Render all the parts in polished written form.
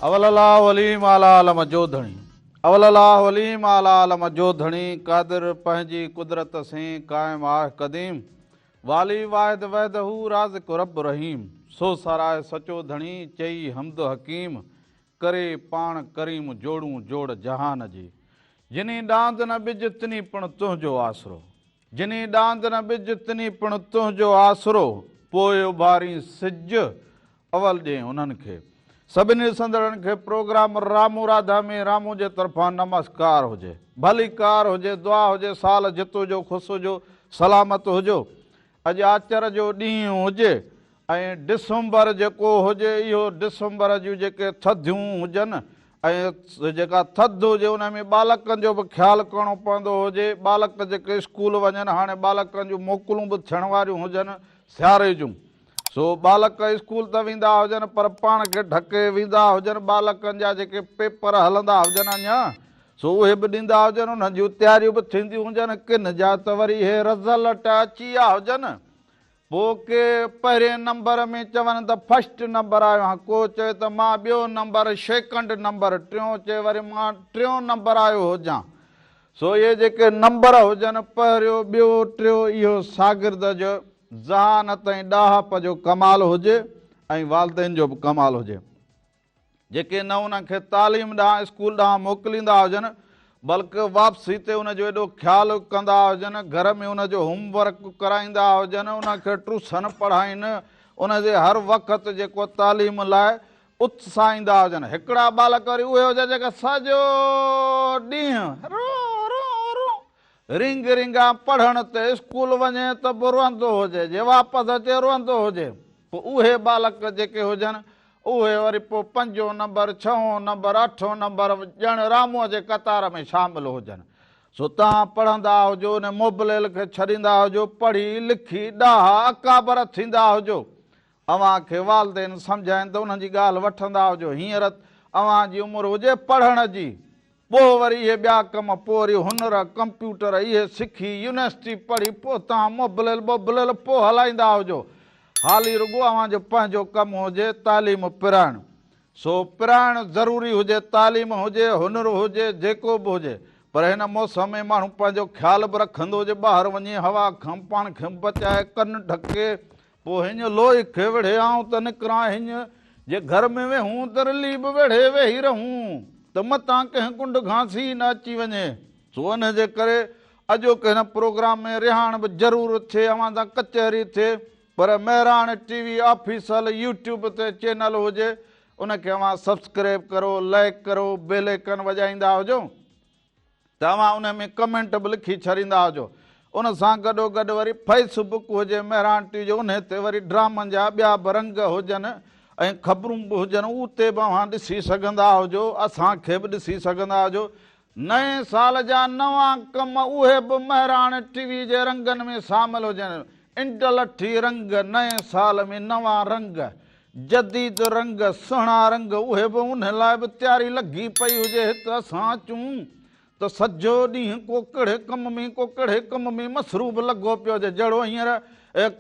اول الله عليم اعليٰ عالم جو ڌڻي. اول الله عليم اعليٰ عالم جو ڌڻي قادر پنهنجي قدرت سين قائم آه قديم والي واحد وحده رازق رب رحيم سو ساراهه سچو ڌڻي چئي حمد حڪيم ڪري پاڻ ڪريم جوڙون جوڙ جهان جي جني ڏاند نه ٻج تني پڻ تنهنجو آسرو جني ڏاند نه ٻج تني پڻ تنهنجو آسرو پوء اڀارين سج اول ڏئين انهن کي. سڀني ڏسندڙن کي پروگرام رامو راڌا ۾ رامو جي طرفان نمسڪار هجي. ڀليڪار هجي دعا هجي سال جت هجو خوش هجو سلامت هجو. اڄ آچر جو ڏينهن هجي ۽ ڊسمبر جيڪو هجي اهو ڊسمبر جون جيڪي ٿڌيون هجن ۽ جيڪا ٿڌ هجي ان ۾ ٻالڪن جو به خيال ڪرڻو پوندو هجي ٻالڪ جيڪي اسڪول وڃن هاڻي ٻالڪن جون موڪلون به ٿيڻ واريون هجن سياري جون سو ٻالڪ اسڪول ته ويندا هجن پر پاڻ کي ڍڪي ويندا هجن، ٻالڪن جا جيڪي پيپر هلندا هجن اڃا سو اهي به ڏيندا هجن، انهن جون تياريون به ٿينديون هجن، ڪن جا ته وري اهي رزلٽ اچي ويا هجن، پوء ڪي پهرين نمبر ۾ چون ته فرسٽ نمبر آيو آهيان، ڪو چوي ته مان ٻيو نمبر، سيڪنڊ نمبر، ٽيون چئي وري مان ٽيون نمبر آيو هجان. سو اهي جيڪي نمبر هجن پهريو، ٻيو، ٽيو اهو شاگرد جو ذهانت ۽ ڏاهپ جو ڪمال هجي ۽ والدين جو به ڪمال هجي جيڪي نه انهن کي تعليم ڏانهن اسڪول ڏانهن موڪليندا هجن بلڪ واپسي تي ان جو ايڏو خيال ڪندا هجن گهر ۾ ان جو هوم ورڪ ڪرائيندا هجن ان کي ٽيوشن پڙهائين ان جي هر وقت جيڪو تعليم لاء اتساهيندا هجن. هڪڙا ٻالڪ وري اهي هجن جيڪي سڄو ڏينهن رون رون رون رينگ رينگان پڙهڻ تي اسڪول وڃي ته به روئندو هجي جي واپس اچي روئندو هجي. پوء اهي ٻالڪ جيڪي هجن اهي وري پوء پنجون نمبر، ڇهون نمبر، اٺون نمبر ڄڻ راموء جي قطار ۾ شامل هجن. سو توهان پڙهندا هجو ان موبليل کي ڇڏيندا هجو پڙهي لکي ڏاها اڪابر ٿيندا هجو. اوهان کي والدين سمجهائين ته انهن جي ڳالهه وٺندا هجو، هينئر اوهان جي عمر هجي پڙهڻ جي، پوء وري اهي ٻيا ڪم، پوء وري هنر، ڪمپيوٽر اهي سکي، يونيورسٽي پڙهي، پوء توهان موبليل ٻوبليل پوء هلائيندا هجو. حالي رڳو اوهان جو پنهنجو ڪم هجي تعليم پرائڻ. سو پرائڻ ضروري هجي، تعليم هجي، هنر هجي، جيڪو به هجي، پر هن موسم ۾ ماڻهو پنهنجو خيال به رکندو هجي، ٻاهر وڃي هوا کان پاڻ کي بچائي، ڪن ڍڪي، پوء هيڃ لوئي کي ويڙهي آئون ته نڪران هيڃ، جي گهر ۾ ويهون ته رلي به ويڙهي ويهي رهون ته متان ڪنهن ڪنڊ کان سيء نه اچي وڃي. سو انهيء جي ڪري اڄوڪي هن پروگرام ۾ رهاڻ به ضرور ٿئي، اوهان سان ڪچهري ٿئي، پر Mehran T V official YouTube تي چينل هجي، ان کي اوهان سبسڪرائب ڪرو، لائيڪ ڪرو، بيل آئيڪن وڄائيندا هجو. ته اوهان ان ۾ ڪمينٽ به لکي ڇڏيندا هجو. ان سان گڏو گڏ وري فيس بڪ هجي مهراڻ ٽي وي جو انهي تي وري ڊرامن جا ٻيا به رنگ هجن ۽ خبرون به هجن اتي به اوهان ڏسي سگهندا هجو اسان کي به ڏسي سگهندا هجو. نئين سال جا نوان ڪم اهي به مهراڻ ٽي وي جي رنگن ۾ شامل هجن. انڊلٺي رنگ نئين سال ۾ نوان رنگ جديد رنگ، سهڻا رنگ اهي به انهي لاء به تياري لڳي پئي هجي هت اسان اچون ته سڄو ڏينهن ڪو ڪهڙي ڪم ۾ ڪو ڪهڙي ڪم ۾ مصروف لڳو پيو هجي جهڙو هينئر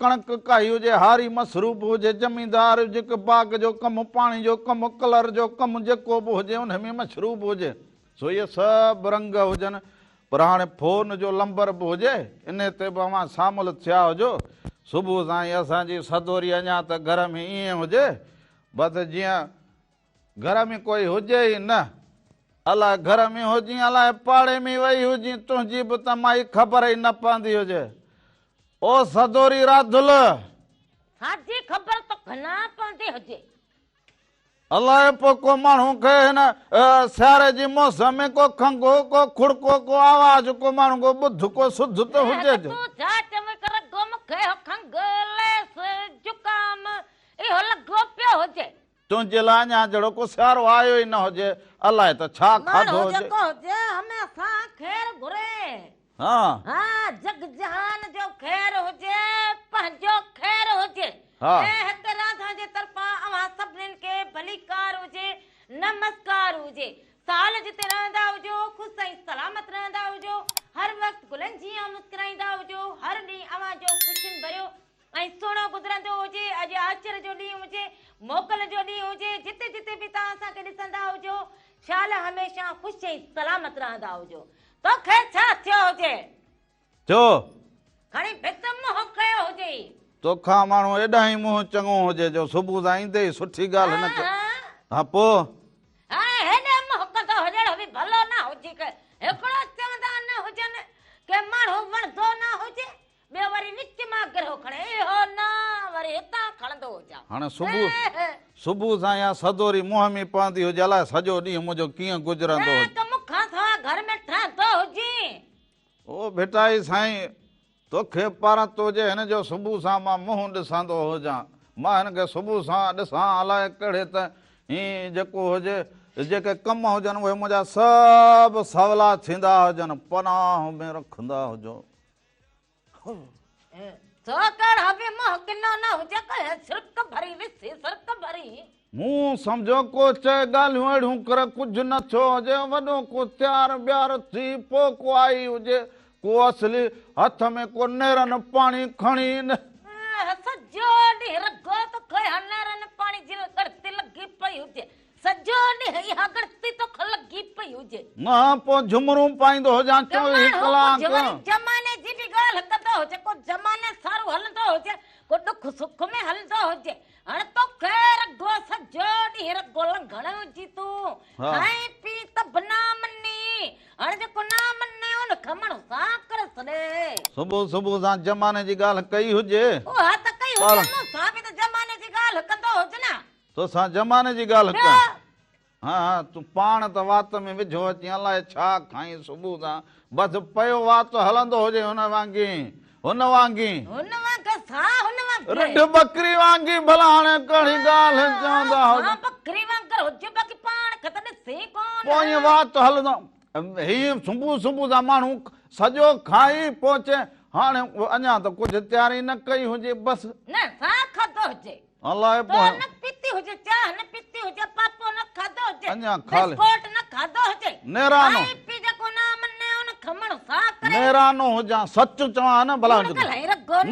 ڪڻڪ ڪاهي هجي هاري مصروف هجي زميندار جيڪو باغ جو ڪم پاڻي جو ڪم ڪلر جو ڪم جيڪو به هجي انهي ۾ مصروف هجي سو اهي سڀ رنگ هجن پر هاڻي فون جو لمبر به هجي، انهي تي به اوهان شامل ٿيا هجو. صبح سان ئي اسان جي سدوري اڃا ته گهر ۾ ائين هجي، بس جيئن گهر ۾ ڪوئي هجي ئي نه. الاء گهر ۾ هجين، الاء پاڙي ۾ وئي هجين، تنهنجي به ته مائي خبر ئي نه پوندي هجي. او سدوري راڌل! ڇا جي خبر توکي نه پوندي هجي؟ الائي پوء ڪو ماڻهو کي هن سياري جي موسم ۾ ڪو کنگهو، ڪو کڙڪو، ڪو آواز، ڪو ماڻهو ڪو ٻڌ، ڪو سڌ ته هجي جو. تون ڇا چوين ڪر رڳو مون کي اهو کنگهه، ليس، زڪام اهو لڳو پيو هجي. تنهنجي لاء اڃا جهڙو ڪو سيارو آيو ئي نه هجي، الائي ته ڇا کاڌو ماڻهو هجي. جيڪو هجي هميشه خير گهري. ها. ها جڳ جهان جو خير هجي، پنهنجو خير هجي. ها. ۽ هت راڌا جي طرفان اوهان سڀنين کي ڀليڪار هجي، نمسڪار هجي. سال جتي رهندا هجو، خوش ۽ سلامت رهندا هجو، هر وقت گلن جيان مسڪرائيندا هجو، هر ڏينهن اوهان جو خوشين ڀريو ۽ سهڻو گذرندو هجي. اڄ آچر جو ڏينهن هجي، موڪل جو ڏينهن هجي، جتي جتي به توهان اسان کي ڏسندا هجو، شال هميشه خوش ۽ سلامت رهندا هجو. توکي ڇا ٿيو هجي؟ ٿيو. کڻي ڀت منهن ڪيو هجئي. توکان ماڻهو ايڏانهن ئي منهن چڱو هجي جو صبح سان ايندي ئي سٺي ڳالهه نه ڪري. ها پوء؟ هاڻي هيڏي منهن ڪندو هجڻ به ڀلو نه هجي ڪي هڪڙو چوندا نه هجن ڪي ماڻهو وڻندو نه هجي ٻيو وري وچ مان گرهو کڻي اهو نه وري هتان کڻندو هجان. هاڻي صبح صبح سان اها سدوري منهن ۾ پوندي هجي الائي سڄو ڏينهن منهنجو ڪيئن گذرندو هجي. ته مون کان سواء گهر ۾ ٺهندو هجين. او ڀٽائي سائين! توکي پارت هجي هن جو صبح سان مان منهن ڏسندو هجان. مان هن کي صبح سان ڏسان الائي ڪهڙي ته هي جيڪو هجي جيڪي ڪم هجن اهي منهنجا سڀ سولا ٿيندا هجن پناهه ۾ رکندا هجو. سو ڪهڙو به منهن ڪنو نه هجي ڪنهن سرڪ ڀري وسي سرڪ ڀري. مون سمجهيو ڪو چئي ڳالهيون اهڙيون ڪر ڪجهه نه ٿيو هجي وڏو ڪو تيار بيار ٿي پوء ڪو آئي هجي ڪو اصلي هٿ ۾ ڪو نيرن پاڻي کڻي نه. سڄو ڏينهن رڳو توکي اها نيرن پاڻي جي ڳڻتي لڳي پئي هجي سڄو ڏينهن اها ڳڻتي توکي لڳي پئي هجي. نه پوء جهمرون پائيندو هجان چوويهه ڪلاڪ. ڪو وري زماني جي به ڳالهه ڪندو هجي ڪو زماني سارو هلندو هجي ڪو ڏک سک ۾ هلندو هجي هاڻ توکي رڳو سڄو ڏينهن رڳو لنگهڻ هجي تون کائين پين ته به نه مڃي هاڻ جيڪو نه مڃي ان کي ماڻهو ڇا ڪري ڇڏي. صبح صبح سان زماني جي ڳالهه ڪئي هجي. اها ته ڪئي هجي مون سان به ته زماني جي ڳالهه ڪندو هج نه. توسان زماني جي ڳالهه ڪيان. ها ها تون پاڻ ته وات ۾ وجهو اچين الائي ڇا کائين صبح سان بس پيو وات هلندو هجي هن وانگي هن وانگي. هن وانگي ڇا هن وانگي. رڍ ٻڪري وانگي ڀلا هاڻي ڪهڙي ڳالهه چوندا هجو. ها ٻڪري وانگر هجي باقي پاڻ کي ته ڏسين ڪونه. پوء ائين وات هلندو هي صبح صبح سان ماڻهو سڄو کائي پوء چئي هاڻي اڃا ته ڪجهه تياري نه ڪئي هجي بس. نه ڇا کاڌو هجي. الائي تو نه پيتي هجي چانهه نه پيتي هجي پاپو نه کاڌو هجي بسڪوٽ نه کاڌو هجي نيرانو کائي پي جيڪو نه مڃي ان کمڻ سا ڪري نيرانو هجان سچ چوان نه ڀلا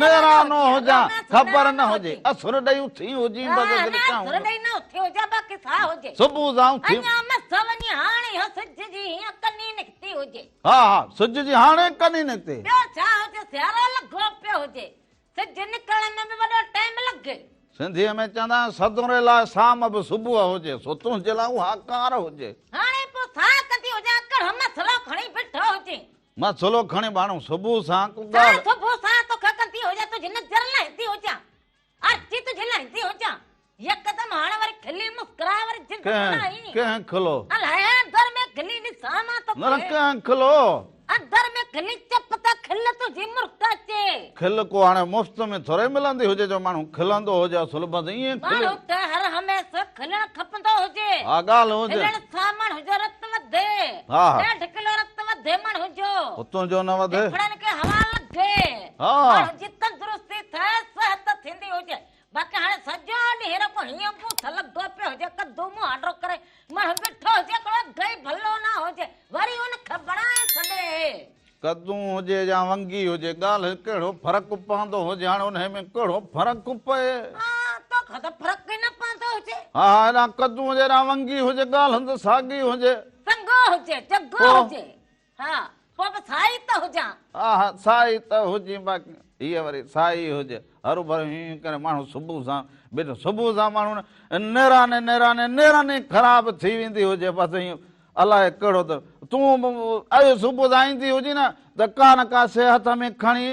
نيرانو هجان خبر نه هجي اسر ڏئي اٿي هجي بس اسر ڏئي نه اٿي هجان باقي سا هجي صبح سان اٿي اڃا مس وڃي هاڻي سج جي هيئن ڪني نڪتي هجي ها ها سج جي هاڻي ڪني نڪتي ٻيو ڇا هجي سيارو لڳو پيو هجي سج نڪرڻ ۾ به وڏو ٽائيم لڳي. سنڌيء ۾ چوندا آهن سدوري لاء سام به صبح هجي، سو تنهنجي لاء اها ڪار هجي. هاڻي پوء ڇا ڪندي هجان، ڪهڙو مسئلو کڻي بيٺو هجين. مسئلو کڻي ماڻهو صبح سان ڪو ڳالهه. ڇا صبح سان توکي ڪندي هجان، تنهنجي نظر لاهيندي هجان، ارچي تنهنجي لاهيندي هجان، يڪدم هاڻ وري کلي مسڪرائي وري جند بڻائي. ڪنهن کلو؟ الائي اندر ۾ کلي ڏسان مان توکي. نه ڪنهن کلو؟ اندر ۾ کلي چپ ته کل تنهنجي مرڪ اچي. کل ڪو هاڻي مفت ۾ ٿوري ملندي هجي جو ماڻهو کلندو هجي اصل بس ائين کلي. ماڻهو کي هر هميشه کلڻ کپندو هجي. ها ڳالهه هجي. کلڻ سان ماڻهو جو رت وڌي. ها ها. ڏيڍ ڪلو رت وڌي ماڻهو جو. پوء تنهنجو نه وڌي. ڦڦڙن کي هوا لڳي. ها. ماڻهو جي تندرستي ٿئي صحت ٿيندي هجي. باقي هاڻي سڄو ڏينهن رڳو هيئن ٻوٿ لڳو پيو هجي، ڪڌو مهانڊو ڪري ماڻهو بيٺو هجي، هڪڙو گئي ڀلو نه هجي، وري ان کي بڻائي ڇڏي. ڪدون هجي يا ونگي هجي، ڳالهه ڪهڙو فرق پوندو هجي، هاڻي انهي ۾ ڪهڙو فرق پئي. ها، توکان ته فرق ئي نه پوندو هجي. ها ها، هيڏانهن ڪدون هجي هيڏانهن ونگي هجي، ڳالهه ته ساڳي هجي. چڱو هجي، چڱو هجي. ها، پوء به سائي ته هجان. ها ها، سائي ته هجين، باقي هيء وري سائي هجي. هروڀرو هيئن ڪري ماڻهو صبح سان بيٺو، صبح سان ماڻهو نيراني نيراني نيراني خراب ٿي ويندي هجي، بس هيئن الائي ڪهڙو ته تون به اڄ صبح سان ايندي هجين نه ته ڪا نه ڪا شيء هٿ ۾ کڻي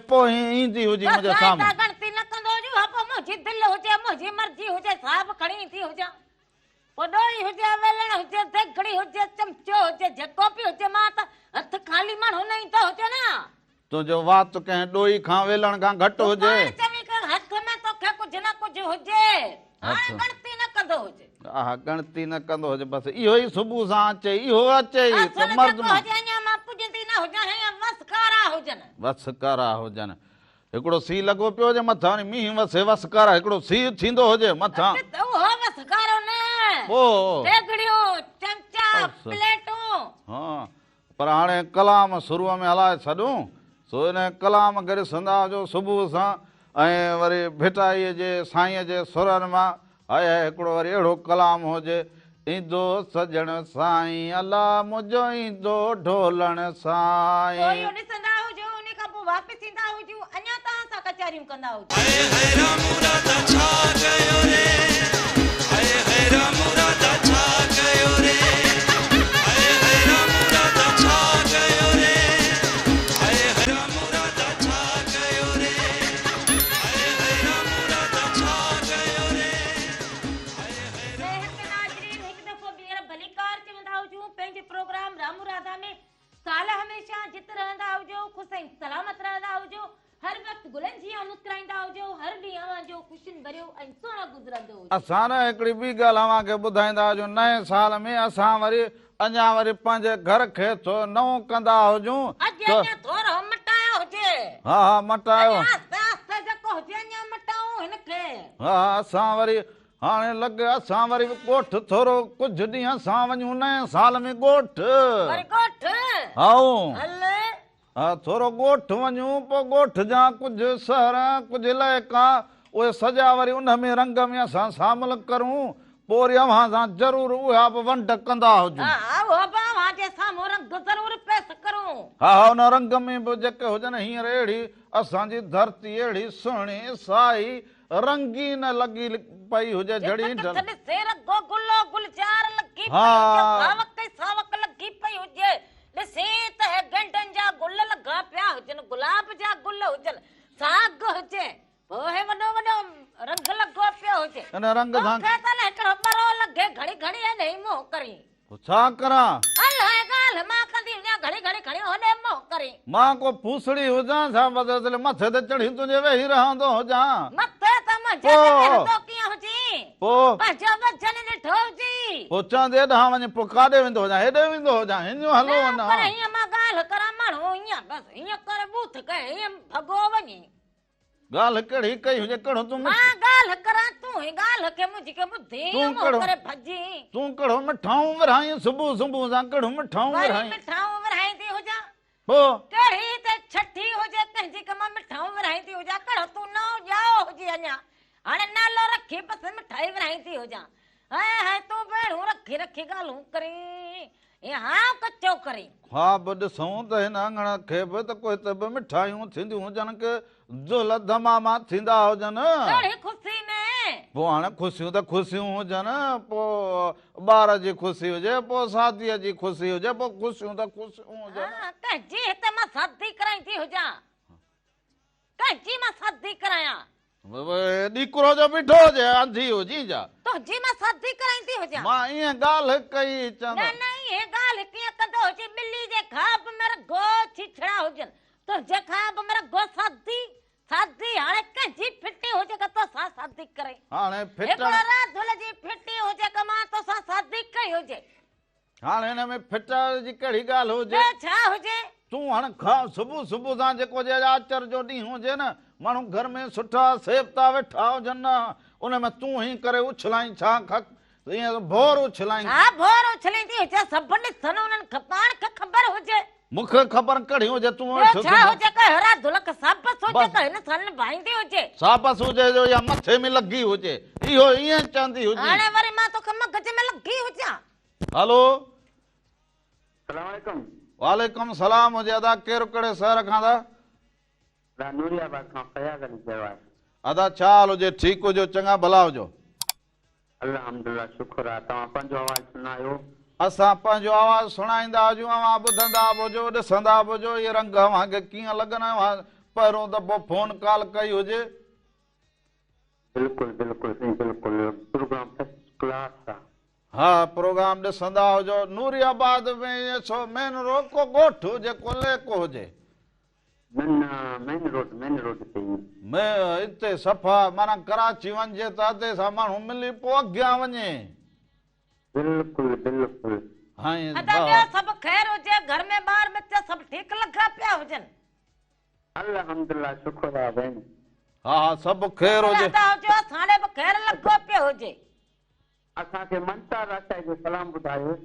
پوء هيئن ايندي هجي بس منهنجي سائي سامهون. ته ڳڻتي نه ڪندو هجين، اها پوء منهنجي دل هجي، منهنجي مرضي هجي، سا به کڻي ايندي هجان. پوء ڏوئي هجي، ويلڻ هجي، ديڳڙي هجي، چمچو هجي، جيڪو به هجي مان ته هٿ خالي ماڻهو نه ايندو هجي نه. تنهنجو وات ڪنهن ڏوئي کان ويلڻ کان گهٽ تون هجي. پاڻ چوين ڪر هٿ ۾ توکي ڪجهه نه ڪجهه هجي. هاڻي ڳڻتي نه ڪندو هجي. اها ڳڻتي نه ڪندو هجي بس اهو ئي صبح سان اچي اهو اچي ئي ته اصل مرد جيڪو مان. هجي اڃا مان پڄندي نه هجان هينئن وسڪارا هجن. وسڪارا هجن. هڪڙو سيء لڳو پيو هجي مٿان وري مينهن وسي وسڪارا هڪڙو سيء ٿيندو هجي مٿان. اچ اهو وسڪارو نه. پوء. ديڳڙيون، چمچا، پليٽون. ها پر هاڻي ڪلام شروع ۾ هلائي ڇڏون سو ان ڪلام کي ڏسندا جو صبح سان ۽ وري ڀٽائيء جي سائينء جي سرن مان هاء هاء هڪڙو وري اهڙو ڪلام هجي، ايندو سڄڻ سائين الا منهنجو ايندو ڍولڻ سائين. پوء اهو ڏسندا هجو انهي کان پوء واپس ايندا هجون اڃا توهان سان ڪچهريون ڪندا هجون. هاء هاء رامو راڌا ڇا ڪيو ري هاء هاء رامو راڌا ڇا ڪيو ري هاء هاء رامو راڌا ڇا ڪيو ري هاء هاء رامو راڌا ڇا ڪيو ري هاء هاء رامو راڌا ڇا ڪيو ري هاء هاء. صحت ناظرين هڪ دفعو ٻيهر ڀليڪار چوندا هجون پنهنجي پروگرام رامو راڌا ۾ سال هميشه جت رهندا هجو خوش ۽ سلامت رهندا هجو هر وقت گلن جيان مسڪرائيندا هجو هر ڏينهن اوهان جو خوشين ڀريو ۽ سهڻو گذرندو هجي. اسان نه هڪڙي ٻي ڳالهه اوهان کي ٻڌائيندا هجون نئين سال ۾ اسان وري اڃا وري پنهنجي گهر کي ٿو نئون ڪندا هجون اڄ ته. اڃا ٿورو مٽايو هجي. ها ها مٽايو. اڃا آهستي آهستي جيڪو هجي اڃا مٽائون هن کي. ها ها اسان وري هاڻي لڳي اسان وري به ڳوٺ ٿورو ڪجهه ڏينهن اسان وڃون نئين سال ۾ ڳوٺ. وري ڳوٺ. هائو. هل. ها ٿورو ڳوٺ وڃون پوء ڳوٺ جا ڪجهه سهر ڪجهه علائقا اهي سڄا وري ان ۾ رنگ ۾ اسان شامل ڪرون پوء وري اوهان سان ضرور اها به ونڊ ڪندا هجون. ها ها اهو به اوهان جي سامهون رنگ ضرور پيش ڪرون. ها ها ان رنگ ۾ به جيڪي هجن هينئر اهڙي اسان جي ڌرتي اهڙي سهڻي سائي رنگين لڳي پئي هجي جھڙي جت ڪٿ ڏسين رڳو گل و گلزار لڳي پئي هجي ساوڪ ئي ساوڪ لڳي پئي هجي ڏسين ته هي گينڊن جا گل لڳا پيا هجن گلاب جا گل هجن ساڳ هجي پوء هي وڏو وڏو رنگ لڳو پيو هجي ان رنگ سان توکي ته هڪڙو ٻرو لڳي گهڙي گهڙي هيڏي منهن ڪرين. ڇا ڪران؟ الائي ڳالهه مان ڪندي هجان گهڙي گهڙي کڻي هوڏي منهن ڪرين. مان ڪو ڦوسڙي هجان ڇا بس اصل مٿي تي چڙهي تنهنجي ويهي رهندو هجان. مٿي ته منهنجي تي ويهندو ڪيئن هجين؟ پوء؟ پنهنجو وزن ڏٺو هجي. پوء چوندي هيڏانهن وڃ پوء ڪاڏي ويندو هجان هيڏي ويندو هجان هينئن هلو نه وڃان. پر هيئن مان ڳالهه ڪران ماڻهو هيئن بس هيئن ڪري ٻوٿ ڪري هيئن ڀڳو وڃي. ڳالهه ڪهڙي ڪئي هجي ڪهڙو تون مان ڳالهه ڪران تون هي ڳالهه کي منهنجي کي ٻڌي تون منهن ڪري ڀڄين. تون ڪهڙو مٺائون ورهائين صبح صبح سان ڪهڙو مٺائون ورهائين. وري مٺائون ورهائيندي هجان. پوء. ڪهڙي هتي ڇٺي هجي ڪنهن جي ڪم مٺائون ورهائيندي هجان ڪهڙو تون نئون ڄائو هجي اڃا هاڻي نالو رکي بس مٺائي ورهائيندي هجان هاء هاء تون به اهڙيون رکي رکي ڳالهيون ڪرين ۽ هانء ڪچو ڪرين. خواب ڏسون ته هن اڱڻ کي به ته ڪو هتي به مٺايون ٿينديون هجن ڪي دهل ڌماما ٿيندا هجن. ڪهڙي خوشي ۾؟ پوء هاڻي خوشيون ته خوشيون هجن، پوء ٻار جي خوشي هجي، پوء شاديء جي خوشي هجي، پوء خوشيون ته خوشيون هجن. ها، ڪنهن جي هتي مان شادي ڪرائيندي هجان. ڪنهن جي مان شادي ڪرايان؟ ڏيڪرو جو بيٺو هجي، انڌي هجين جا. تنهنجي مان شادي ڪرائيندي هجان. مان ائين ڳالهه ڪئي چوندو. نه نه ائين ڳالهه ڪيئن ڪندو هجين، ٻلي جي خواب ۾ رڳو ڇيڇڙا هجن، تنهنجي خواب ۾ رڳو شادي شادي، هاڻي ڪنهن جي ڦٽي هجي ڪه توسان شادي ڪري. هاڻي ڦٽڻ. هڪڙو راڌل جي ڦٽي هجي ڪه مان توسان شادي ڪئي هجي. هاڻ هن ۾ ڦٽڻ جي ڪهڙي ڳالهه هجي؟ ٻيو ڇا هجي؟ تون هاڻ کان صبح صبح سان جيڪو جي آچر جو ڏينهن هجي نه، ماڻهو گهر ۾ سٺا سيبتا ويٺا هجن نه، ان ۾ تون هين ڪري اڇلائين ڇا کک ائين ڀور اڇلائين. ڇا ڀور اڇليندي هجي، سڀ ڏسن انهن کي پاڻ کي خبر هجي. مون کي خبر ڪهڙي هجي تون ٻيو ڇا هجي ڪه هرا ڌلڪ سابس هجي ته هن سان نڀائيندي هجي. سابس هجي جو يا مٿي ۾ لڳي هجي اهو ائين چوندي هجي. هاڻي وري مان توکي مغز ۾ لڳي هجان. هلو. سلام عليڪم. وعليڪم سلام هجي ادا ڪير ڪهڙي شهر کان ادا. ادا نوري آباد کان فياض علي جروار. ادا ڇا حال هجي ٺيڪ هجو چڱا ڀلا هجو. الحمدلله شڪر آ توهان پنهنجو آواز سڻايو. اسان پنهنجو آواز سڻائيندا هجون اوهان ٻڌندا به هجو ڏسندا به هجو اهي رنگ اوهان کي ڪيئن لڳن اوهان پهريون دفعو فون ڪال ڪئي هجي. بلڪل بلڪل سائين بلڪل پروگرام فرسٽ ڪلاس آ. ها پروگرام ڏسندا هجو. نوري آباد ۾ ائين ڇو مين روڊ ڪو ڳوٺ هجي ڪو ليڪو هجي. نه نه مين روڊ مين روڊ تي ئي. مين اتي صفا معنيٰ ڪراچي وڃجي ته ادي سان ماڻهو ملي پوء اڳيان وڃي. بلڪل بلڪل. هائين ادا ٻيو سڀ خير هجي گهر ۾ ٻار ٻچا سڀ ٺيڪ لڳا پيا هجن. الحمدلله شڪر آ ڀيڻ. ها ها سڀ خير هجي. ادا هجو اسان ڏي به خير لڳو پيو هجي. اسان کي ممتاز لاشاري جو ڪلام ٻڌايو.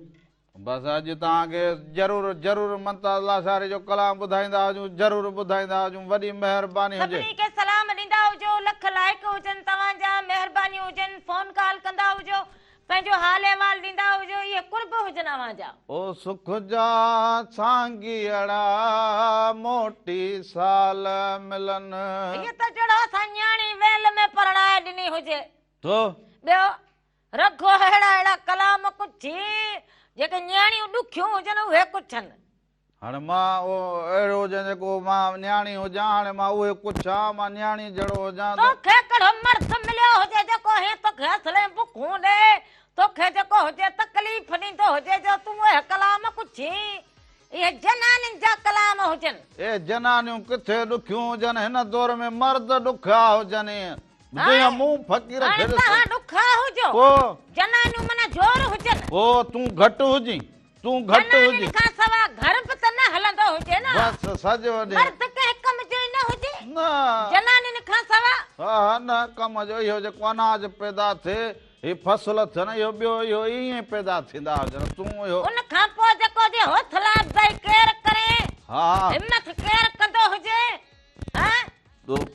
بس اڄ توهان کي ضرور ضرور ممتاز لاشاري جو ڪلام ٻڌائيندا هجون ضرور ٻڌائيندا هجون وڏي مهرباني هجي. سڀني کي سلام ڏيندا هجو لک لک لائق هجن توهان جا مهربانيون هجن فون ڪال ڪندا هجو پنهنجو حال احوال ڏيندا هجو اهي قرب هجن اوهان جا. او سک جا سانگيئڙا موٽي سال ملن. هيء ته جهڙو اسان نياڻي ويل ۾ پرڻائي ڏني هجي. تو. ٻيو رڳو اهڙا اهڙا ڪلام ڪڇي جيڪي نياڻيون ڏکيون هجن اهي ڪڇن. هاڻي مان اهڙو هجان جيڪو مان نياڻي هجان هاڻي مان اهي ڪڇان مان نياڻي جهڙو هجان ته. توکي ڪهڙو مرض مليو هجي جيڪو هيئن توکي اصلين بکون ڏئي توکي جيڪو هجي تڪليف ڏيندو هجي جو تون اهي ڪلام ڪڇين اهي جنانين جا ڪلام هجن. اهي جنانيون ڪٿي ڏکيون هجن هن دور ۾ مرد ڏکيا هجن ايئن جيئن مون فقير کي ڏس. هاڻي توهان ڏکيا هجو. پوء. جنانيون معنيٰ زور هجن. پوء تون گهٽ هجين. تون گهٽ هجين. جنانين کان سوا گهر به ته نه هلندو هجي نه. بس سڄو ڏينهن. مرد ڪنهن ڪم جو ئي نه هجي. نه. جنانين کان سوا. ها ها نه ڪم جو اهو جيڪو اناج پيدا ٿئي هي فصل ٿين اهو ٻيو اهو ائين ئي پيدا ٿيندا هجن تون اهو. ان کان پوء جيڪو هجي حوصلا افزائي ڪير ڪري. ها ها. همٿ ڪير ڪندو هجي. ها.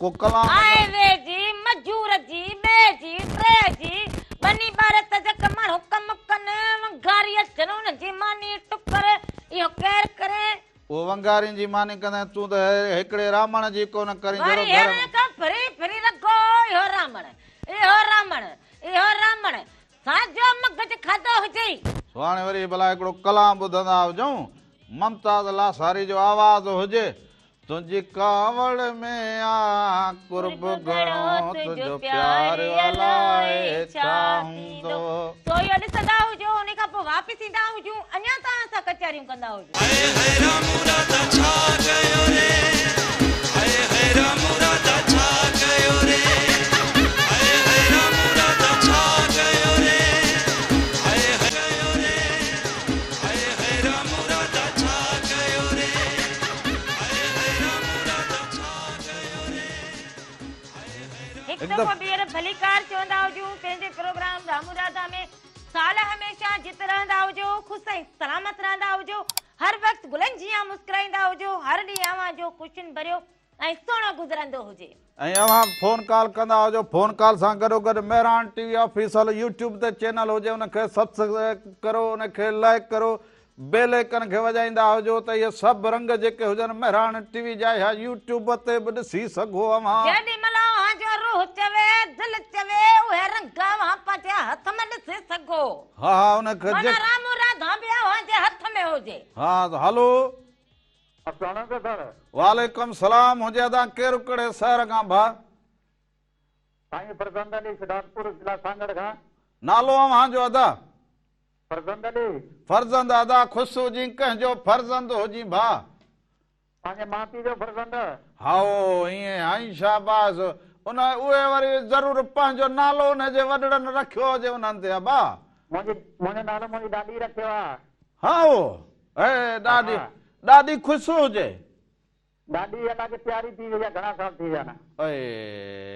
ڪو ڪلام. آء وي جي، مجور جي، ٻئي جي، ٽئي جي، ٻني ٻاري ته جيڪي ماڻهو ڪم ڪن، ونگاري اچن، انهن جي ماني ٽڪر، اهو ڪير ڪري؟ اهو ونگارين جي ماني ڪندين، تون ته هڪڙي رامڻ جي ڪونه ڪرين جهڙو وري گهر ۾. هيڻن کان ڦري ڦري رڳو اهو رامڻ، اهو رامڻ، اهو رامڻ، ساڄو مغز کاڌو هجئي. سو هاڻي وري ڀلا هڪڙو ڪلام ٻڌندا هجون، ممتاز لاشاري جو آواز هجي، تنهنجي ڪاوڙ ۾ آ قرب گهڻو تنهنجو پيار الائي ڇا هوندو. سو اهو ڏسندا هجو انهي کان پوء واپس ايندا هجون اڃا توهان سان ڪچهريون ڪندا هجون. هاء هاء رامو راڌا ڇا ڪيو ري هاء هاء رامو راڌا ڇا ڪيو ري هاء هاء رامو راڌا ڇا ڪيو ري هاء هاء ڪيو ري هاء هاء رامو راڌا ڇا ڪيو ري هڪ دفعو ٻيهر ڀليڪار چوندا هجون پنهنجي پروگرام رامو راڌا ۾ سال هميشه جت رهندا هجو خوش ۽ سلامت رهندا هجو هر وقت گلن جيان مسڪرائيندا هجو هر ڏينهن اوهان جو خوشين ڀريو ۽ سهڻو گذرندو هجي. ۽ اوهان فون ڪال ڪندا هجو فون ڪال سان گڏو گڏ Mehran T V official YouTube تي چينل هجي ان کي سبسڪرائب ڪرو ان کي لائيڪ ڪرو بيل آئيڪن کي وڄائيندا هجو ته اهي سڀ رنگ جيڪي هجن مهراڻ ٽي وي جا اها يوٽيوب تي به ڏسي سگهو اوهان. جيڏي مهل اوهان جو روح چوي، دل چوي، اهي رنگ اوهان پنهنجي هٿ ۾ ڏسي سگهو. ها ها ان کي معنيٰ رامو راڌا به اوهان جي هٿ ۾ هجي. ها ته هلو. السلام عليڪم سر. وعليڪم سلام هجي ادا ڪير ڪهڙي شهر کان ڀاء. سائين فرزند علي شھدادپور ضلع سانگهڙ کان. نالو اوهان جو ادا. فرزند علي. فرزند ادا خوش هجين ڪنهن جو فرزند هجين ڀاء. پنهنجي ماء پيء جو فرزند. هائو ائين هائين شاباس ان اهي وري ضرور پنهنجو نالو ان جي وڏڙن رکيو هجي انهن تي ابا. منهنجي منهنجو نالو منهنجي ڏاڏي رکيو آ. هائو اي ڏاڏي ڏاڏي خوش هجي. ڏاڏي الله کي پياري ٿي وئي آ گهڻا سال ٿي ويا نه. اي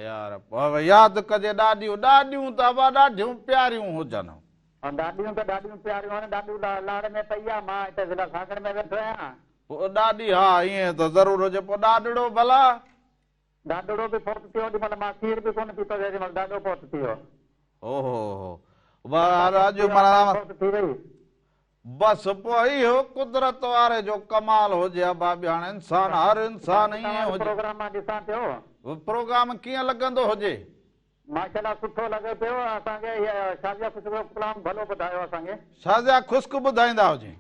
يار ياد ڪجي ڏاڏيون ڏاڏيون ته ابا ڏاڍيون پياريون هجن. ڏاڏيون ته ڏاڍيون پياريون آهن ڏاڏو لاڙ ۾ پئي آ مان هتي ضلع سانگهڙ ۾ ويٺو آهيان. پوء ڏاڏي ها ائين ته ضرور هجي پوء ڏاڏڙو ڀلا. ڏاڏڙو به فوت ٿي ويو اوڏي مهل مان کير به ڪونه پيتو جيڏي مهل ڏاڏو فوت ٿي ويو. اوهو هو اڄ معنيٰ فوت ٿي وئي. بس پوء اهو قدرت واري جو ڪمال هجي ابا ٻياڻ انسان هر انسان ائين توهان جو هجي. پروگرام مان ڏسان پيو. پروگرام ڪيئن لڳندو هجي. ماشاءالله سٺو لڳي پيو اسان کي هي شازيه خشڪ جو ڪلام ڀلو ٻڌايو اسان کي. شازيه خشڪ ٻڌائيندا هجي.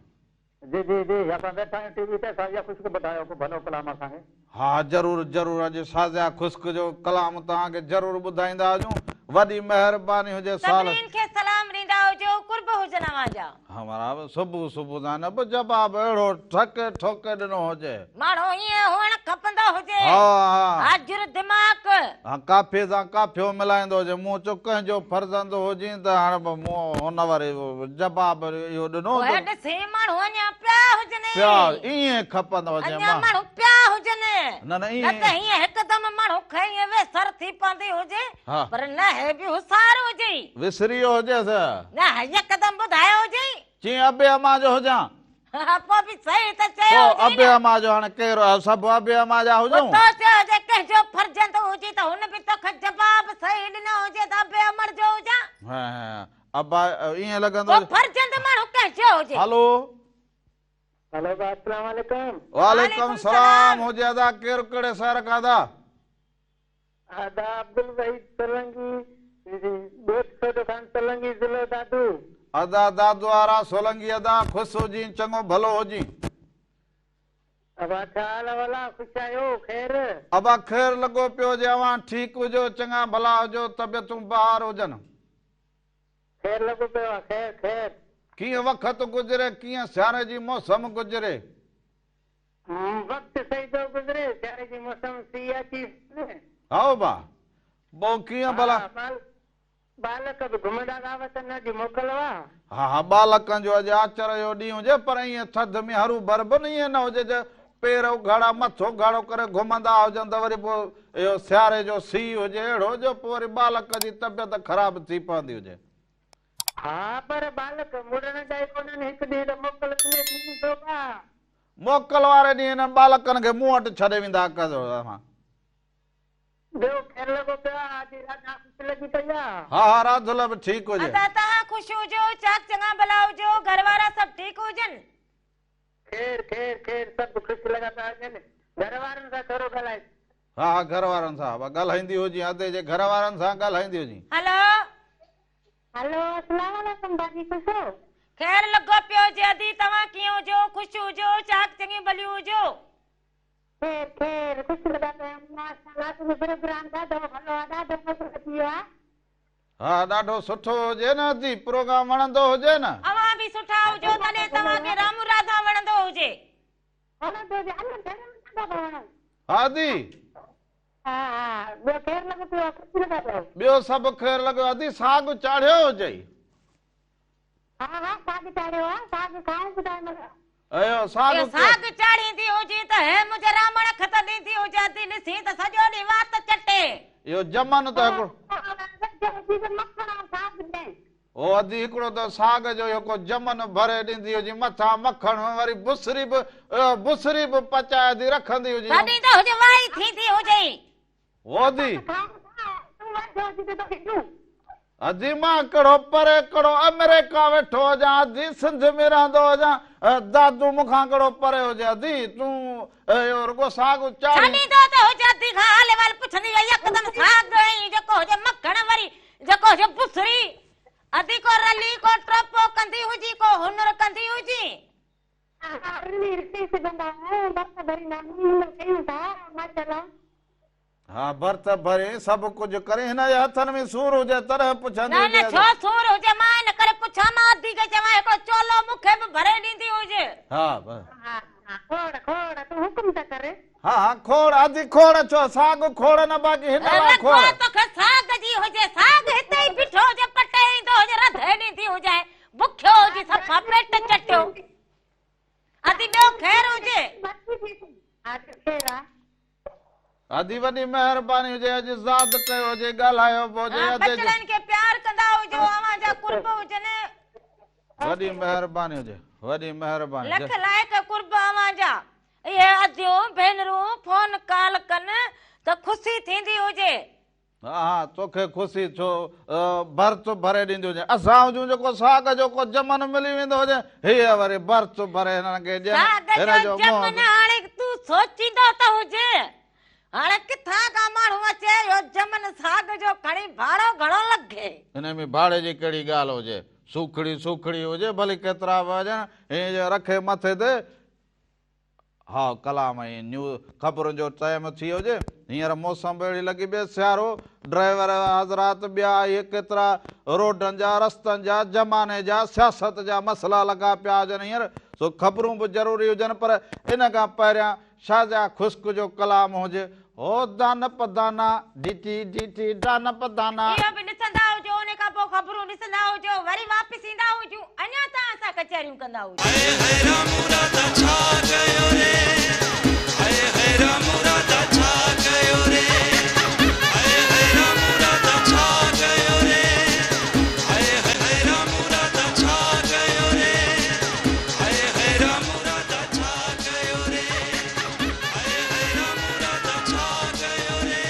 جي جي جي اسان ويٺا آهيون ٽي وي تي شازيه خشڪ ٻڌايو ڪو ڀلو ڪلام اسان کي. ها ضرور ضرور اڄ شازيه خشڪ جو ڪلام توهان کي ضرور ٻڌائيندا هجون وڏي مهرباني هجي سال. سڀنين کي سلام ڏيندا هجو قرب هجن اوهان جا. همرا صبح صبح سان نه به جواب اهڙو ٺڪي ٺوڪي ڏنو هجي. ماڻهو ائين هئڻ کپندو هجي. ها ها. حاضر دماغ. ها قافيي سان قافيو ملائيندو هجي. مون چيو ڪنهن جو فرزند هجين ته هاڻ به مون هن وري جواب اهو ڏنو ته. پوء ڏسين ماڻهو اڃا پيا هجن. پيا ائين کپندو هجي. اڃا ماڻهو پيا هجن. نه نه ائين. نه ته هيئن هڪدم ماڻهو کي ائين ويسر ٿي پوندي هجي. ها. پر نه هي به هوشيار هجي. وسري ويو هجيس. نه يڪدم ٻڌايو هجئي. چيائين ابي امان جو هجان. پوء به صحيح ته چيو پوء هجئي ابي نه. امان جو هاڻي ڪير سڀ ابي امان جا پوء هجون. تو چيو هجي ڪنهن جو فرزند هجي ته. ته هن به توکي جواب صحيح ڏنو هجي ته ابي امڙ جو هجان. ها ها ابا ائين لڳندو. پوء فرزند ماڻهو ڪنهن جو هجي. هلو. هلو ڀاء السلام عليڪم. وعليڪم سلام هجي ادا ڪير ڪهڙي شهر کان ادا. ادا عبدالوحيد سولنگي ڳوٺ سوڍو خان سولنگي ضلعو دادو. ادا دادو وارا سولنگي ادا خوش هجين چڱو ڀلو هجين. ابا ڇا حال احوال آ خوش آهيو خير. ابا خير لڳو پيو هجي اوهان ٺيڪ هجو چڱا ڀلا هجو طبيعتون بهار هجن. خير لڳو پيو آ خير خير. ڪيئن وقت گذري ڪيئن سياري جي موسم گذري. وقت صحيح ٿو گذري سياري جي موسم سيء اچي وڃي. هائو با پوء ڪيئن ڀلا. ها ٻالڪ به گهمندا ٿا وتن اڄ موڪل هئا. ها ها ٻالڪن جو اڄ آچر جو ڏينهن هجي پر ائين ٿڌ ۾ هرو ڀر به نه ائين نه هجي جو پير اگهاڙا مٿو اگهاڙو ڪري گهمندا هجن ته وري پوء اهو سياري جو سيء هجي اهڙو جو پوء وري ٻالڪ جي طبيعت خراب ٿي پوندي هجي. ها پر ٻالڪ مڙڻ جا ئي ڪونهن هڪ ڏينهن ته موڪل ملي ٿي ڏسو ڀا. موڪل واري ڏينهن هنن ٻالڪن کي مون وٽ ڇڏي ويندا ڪجو اوهان. ٻيو خير لڳو پيو آ اڄ راڌا خوش لڳي پئي آ. ها ها راڌل به ٺيڪ هجي. ادا توهان خوش هجو چاڪ چڱا ڀلا هجو گهر وارا سڀ ٺيڪ هجن. خير خير خير سڀ خوش لڳا پيا هجن گهر وارن سان ٿورو ڳالهائي. ها ها گهر وارن سان ها ڳالهائيندي هجين ادي جي گهر وارن سان ڳالهائيندي هجين. هلو. هلو اسلام عليڪم باجي خوش هو. خير لڳو پيو هجي ادي توهان ڪيئن هجو خوش هجو چاڪ چڱيون ڀليون هجو. خير خير خوش لڳا پيا آهيون ماشاءالله تنهنجو پروگرام ڏاڍو ڀلو آ ڏاڍو مزو اچي ويو آ. ها ڏاڍو سٺو هجي نه ادي پروگرام وڻندو هجي نه. اوهان به سٺا هجو تڏهن توهان کي رامون راڌا وڻندو هجي. وڻندو هجي اڃا گهڻو ڏاڍا ٿا وڻن. ها ادي. ها ها ٻيو خير لڳو پيو آ خوش لڳا پيا آهيو. ٻيو سڀ خير لڳو ادي ساڳ چاڙهيو هجئي. ها ها ساڳ چاڙهيو آ ساڳ کائون به ٿا هن مهل. اهو ساڳ اهو ساڳ چاڙهيندي هجي ته هي منهنجي رامڻ کي ته ڏيندي هجي ادي ڏسين ته سڄو ڏينهن وات چٽي. اهو جمن ته هڪڙو. مکڻ ۽ ساڳ ڏين. او ادي هڪڙو ته ساڳ جو اهو ڪو جمن ڀري ڏيندي هجي مٿان مکڻ وري بسري به بسري به پچائي ادي رکندي هجي. تڏهن ته هجي وائي ٿيندي هجي. او ادي. ادي مان ڪهڙو پري ڪهڙو آمريڪا ويٺو هجان ادي سنڌ ۾ رهندو هجان دادو مون کان ڪهڙو پري هجي ادي تون اهو رڳو ساڳ چاڙهي. ڇڏيندو ته هجي ادي کان حال احوال پڇندي هئي يڪدم ساڳ ۽ جيڪو هجي مکڻ وري جيڪو هجي بسري ادي ڪو رلي ڪو ٽوپو ڪندي هجي ڪو هنر ڪندي هجي. ها رلي رلي سگهندا آهيون ڀرت ڀريندا آهيون هنر ڪيون ٿا ماشاءالله. ها ڀرت ڀري سڀ ڪجهه ڪري هن جي هٿن ۾ سور هجي تڏهن پڇندي نه نه هجي ڇو سور هجي مان ان ڪري پڇان مان ادي کي چوان هڪڙو چولو مون کي به ڀري ڏيندي هجي. ها بس. ها ها کوڙ کوڙ تون حڪم ته ڪر. ها ها کوڙ ادي کوڙ ڇو ساڳ کوڙ نه باقي هن لاء رڳو کوڙ. توکي ساڳ جي هجي ساڳ هتي ئي بيٺو هجي پٽي ايندو هجي رڌي ڏيندي هجانء بکيو هجي صفا پيٽ چٽيو. ادي ٻيو خير هجي. ها خير آ. ادي وڏي مهرباني هجي اڄ زاد ڪيو هجي ڳالهايو به هجي ادي جو. ٻچڙن کي پيار ڪندا هجو اوهان جا قرب هجن. وڏي مهرباني هجي وڏي مهرباني. لک لائق قرب اوهان جا. اهي اديون ڀينرون فون ڪال ڪن ته خوشي ٿيندي هجي. ها ها توکي خوشي ڇو ڀرت ڀري ڏيندي هجين اسان هجون جيڪو ساڳ جو ڪو جمن ملي ويندو هجي هيء وري ڀرت ڀري هنن کي ڏين ساڳ هن جو جو منهن جمن هاڻي تون سوچيندو ته هجين هاڻي ڪٿان کان ماڻهو اچي اهو جمن ساڳ جو کڻي ڀاڙو گهڻو لڳي. ان ۾ ڀاڙي جي ڪهڙي ڳالهه هجي سوکڙي سوکڙي هجي ڀلي ڪيترا به هجن هيئن جو رکي مٿي تي ها ڪلام ۽ نيوز خبرن جو ٽائيم ٿي هجي هينئر موسم به اهڙي لڳي پئي سيارو ڊرائيور حضرات ٻيا اهي ڪيترا روڊن جا رستن جا زماني جا سياست جا مسئلا لڳا پيا هجن هينئر سو خبرون به ضروري هجن پر ان کان پهريان شازيا خشڪ جو ڪلام هجي هو دان پدانا ڊي ٽي ڊي ٽي دان پدانا. اهو به ڏسندا هجو ان کان پوء خبرون ڏسندا هجو وري واپس ايندا هجون اڃا توهان سان ڪچهريون ڪندا هجون. هاء هاء رامو راڌا ڇا ڪيو ري هاء هاء رامو راڌا ڇا ڪيو ري هاء هاء رامو راڌا ڇا ڪيو ري هاء هاء رامو راڌا ڇا ڪيو ري هاء هاء رامو راڌا ڇا ڪيو ري هاء هاء رامو راڌا ڇا ڪيو ري.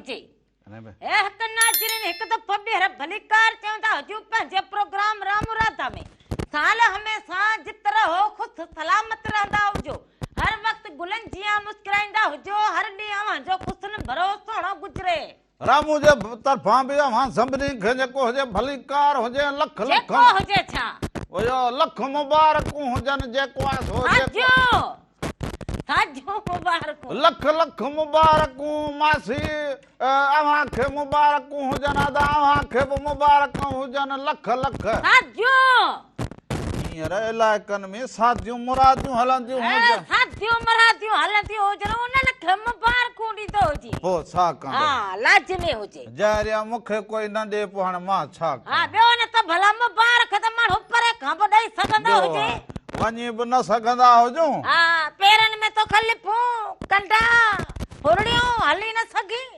هجي. اي حق ناظرين هڪ دفعو ٻيهر ڀليڪار چوندا هجون پنهنجي پروگرام رام راڌا ۾. سال هميشه جت رهو خوش سلامت رهندا هجو. هر وقت گلن جيان مسڪرائيندا هجو. هر ڏينهن اوهان جو حسن ڀرو سهڻو گذري. رامو جي طرفان به اوهان سڀني کي جيڪو هجي ڀليڪار هجي ۽ لک لک. جيڪو هجي ڇا؟ اهو لک مبارڪون هجن جيڪو آهي سو جيڪو. ساجهو مبارڪون. لک لک مبارڪون ماسي اوهان کي مبارڪون هجن ادا اوهان کي به مبارڪون هجن لک لک. ساجهو. هينئر علائقن ۾ ساديون مراديون هلنديون هجن. ساديون مراديون هلنديون هجن انهن کي مبارڪون ڏيندو هجي. پوء ڇا ڪندو. ها لازمي هجي. جهريا مون کي ڪوئي نه ڏي پوء هاڻي مان ڇا ڪيان. ها ٻيو نه ته ڀلا مبارڪ ته ماڻهو پري کان به ڏئي سگهندو هجي. وڃي به نه سگهندا هجون. ها پيرن ۾ توکي لڦون، ڪنڊا، ڦرڙيون هلي نه سگهين.